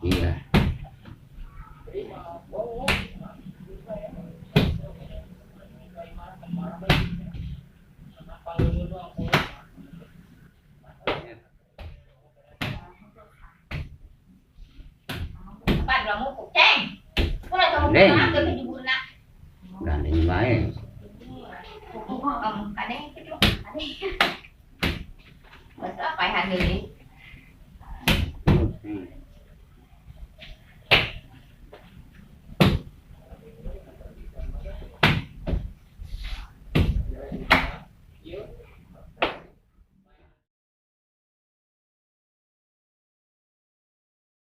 Iya. Pan ulah mupuk ceng. Ulah cuma Neng. mupuk jeburna. Gandeng bae. Kadang itu kadang. Basta paehan deui.